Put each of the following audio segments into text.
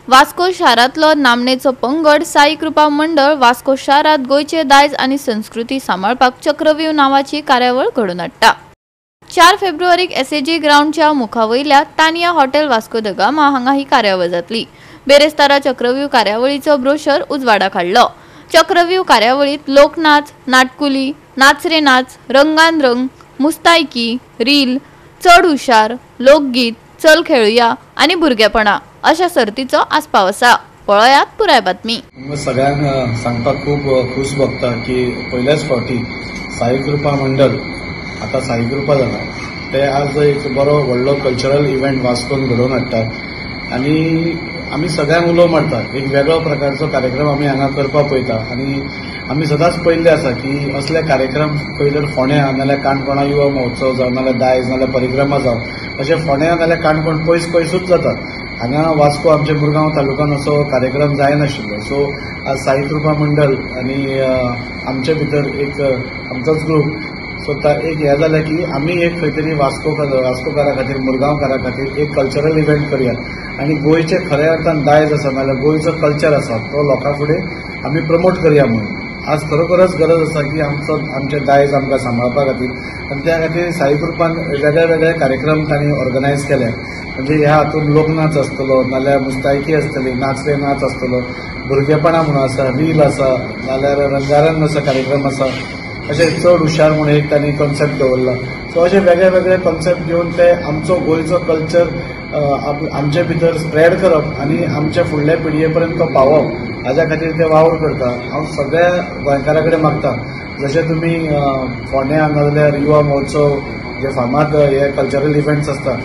वास्को शारांतलो नामनेचो पंगड साई कृपा मंडळ वास्को शारांत गोंयचे दायज आनी संस्कृती सांबाळपाक चक्रव्यूह नावाची कार्यावळ घडोवन हाडटा. 4 फेब्रुवारीक एसएजी ग्राउंडच्या मुखावयल्या Tania hotel Vasco the Gama हांगा ही कार्यावळ जातली. बेरेस्तारा चक्रव्यूह कार्यावळीचो ब्रोशर उजवाडाक हाडलो. चक्रव्यूह कार्यावळीत लोकनाच, नाटकुली, नाचरे नाच, रंगान रंग, मुस्तायकी, रील, चड हुशार, लोकगीत, चल खेळुया आनी भुरगेपणा अशा सर्तीचो आस्पाव आसा. पळयात पुराय बातमी. सगळ्यांक सांगपाक खूब खूश भोगता की पयल्याच फावटी साई कृपा मंडळ आता साई कृपा जाला ते आज एक बरो व्हडलो कल्चरल इव्हेंट वास्कोन घडोवन हाडटा आनी आमी सगळ्यांक उलो मारता. एक वेगळो प्रकारचो कार्यक्रम आमी हांगा करपाक पळयता आनी आमी सदांच पळयल्ले आसा की असले कार्यक्रम खंय जर फोंड्या नाल्यार काणकोणा युवा महोत्सव जावं नाल्यार दायज नाल्यार परिक्रमा जावं अशे फोंड्या नाल्यार काणकोण पयस पयसूच जातात. हांगा वास्को आमच्या मुरगांव तालुक्यान असो कार्यक्रम जायनाशिल्लो. सो आज साई कृपा मंडळ आनी आमचे भितर एक आमचोच ग्रूप सो एक हें जालें की आमी एक खंय तरी वास्कोकारा खातीर मुरगांवकारा खातीर एक कल्चरल इव्हेंट करूया आनी गोंयचें खऱ्या अर्थान दायज आसा नाल्यार गोंयचो कल्चर आसा तो लोकां फुडें आमी प्रमोट करूया म्हणून आज खरोखरच गरज आसा की आमचो आमचें दायज आमकां सांबाळपा खातीर आनी त्या खातीर साई कृपान वेगळे वेगळे कार्यक्रम तांणी ऑर्गनायज केले. म्हणजे ह्या हातून लोकनाच आसतलो नाल्यार मुस्तायकी आसतली, नाचरे नाच आसतलो, भुरगेपणा म्हणून आसा, रील आसा, नाल्यार रंगारंग असो कार्यक्रम आसा, अशें चड हुशार म्हणून एक तांणी कॉन्सेप्ट दवरला. सो अशे वेगळे वेगळे कॉन्सेप्ट घेवन ते आमचो गोंयचो कल्चर आमचे भितर स्प्रेड करप आनी आमच्या फुडल्या पिळगे पर्यंत तो पावप हाज्या खातीर ते वावर करता. हांव सगळ्या गोंयकारा कडेन मागता जशें तुमी फोंड्या नाजाल्यार युवा महोत्सव जे फामाद हे कल्चरल इव्हेंट्स आसता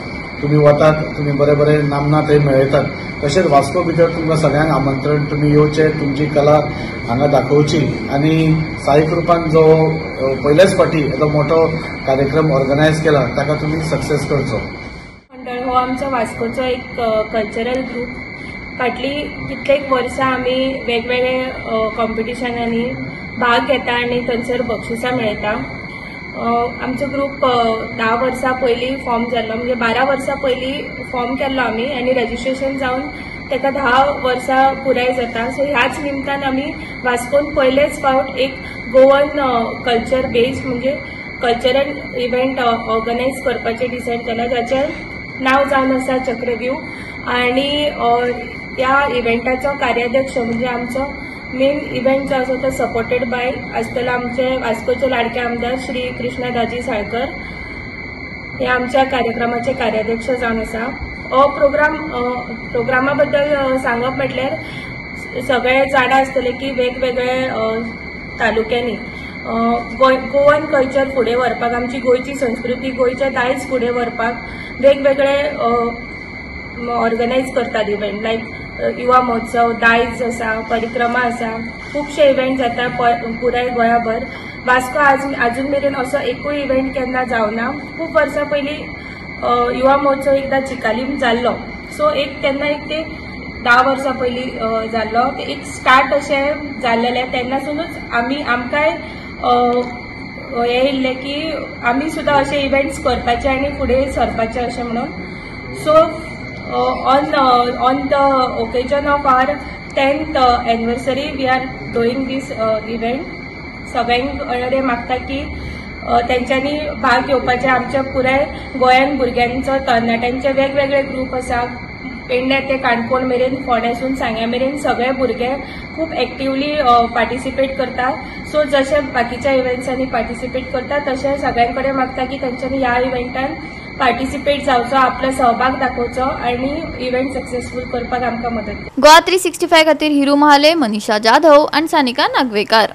तुमी वतात, तुमी बरे बरे नामना थंय मेळयतात, तशेंच वास्को भितर तुमकां सगळ्यांक आमंत्रण, तुमी येवचे, तुमची कला हांगा दाखोवची आनी साई कृपान जो पयलेच फावटी येदो मोठो कार्यक्रम ऑर्गनायज केला ताका तुमी सक्सेस करचो. मंडळ हो आमचो वास्कोचो एक कल्चरल ग्रूप. फाटली कितलेक वर्सां आमी वेगवेगळे कॉम्पिटिशनांनी भाग घेता आनी थंयसर बक्षिसां मेळयता. आमचो ग्रूप 10 वर्सां पयलीं फॉर्म जाल्लो, म्हणजे 12 वर्सां पयलीं फॉर्म केल्लो आमी आनी रेजिस्ट्रेशन जावन ताका 10 वर्सां पुराय जाता. सो ह्याच निमतान आमी वास्कोन पयलेच फावट एक गोवन कल्चर बेज म्हणजे कल्चरल इव्हेंट ऑर्गनायज करपाचें डिसायड केलां, जाचें नांव जावन आसा चक्रव्यूह. आनी ह्या इव्हेंटाचो कार्याध्यक्ष म्हणजे आमचो मेन इव्हेंट जो आसा तो सपोर्टेड बाय आसतलो आमचे वास्कोचे लाडके आमदार श्री कृष्णा दाजी साळकर हे आमच्या कार्यक्रमाचे कार्याध्यक्ष जावन आसा. हो प्रोग्रामा बद्दल सांगप म्हटल्यार सगळे जाणा आसतले की वेगवेगळे तालुक्यांनी गोवन कल्चर फुडें व्हरपाक, आमची गोंयची संस्कृती गोंयचें दायज फुडें व्हरपाक वेगवेगळे ऑर्गनायज करतात इव्हेंट लायक युवा महोत्सव, दायज आसा, परिक्रमा आसा, खुबशे इव्हेंट जाता पुराय गोंयाभर. वास्को आजून मेरेन असो एकूय इव्हेंट केन्ना जावना. खूब वर्सां पयलीं युवा महोत्सव एकदां चिकालीम जाल्लो, सो एक तेन्ना एक ते 10 वर्सां पयलीं जाल्लो, ते एक स्टार्ट अशें जाल्लें. तेन्नासुनूच आमी आमकांय हें येयल्लें की आमी सुद्दां अशे इव्हेंट्स करपाचे आनी फुडें सरपाचे अशें म्हणून. So on the occasion of our 10th anniversary we are doing this event. सगळ्यांक कडेन मागता की तेंच्यांनी भाग घेवपाचे. आमच्या पुराय गोंयान भुरग्यांचो तरणाट्यांचे वेगवेगळे ग्रूप आसा, पेडण्या ते काणकोण मेरेन, फोंड्यासून सांग्या मेरेन सगळे भुरगे खूब एक्टिवली पार्टिसिपेट करतात. सो जशे बाकीच्या इव्हेंट्सांनी पार्टिसिपेट करतात तशें सगळ्यां कडेन मागता की तेंच्यांनी ह्या इव्हेंटान पार्टिसिपेट जावचो, आपलो सहभाग दाखोवचो आनी इव्हेंट सक्सेसफूल करपाक आमकां मदत. गोवा 365 खातीर हिरू महाले, मनीषा जाधव आनी सानिका नागवेकार.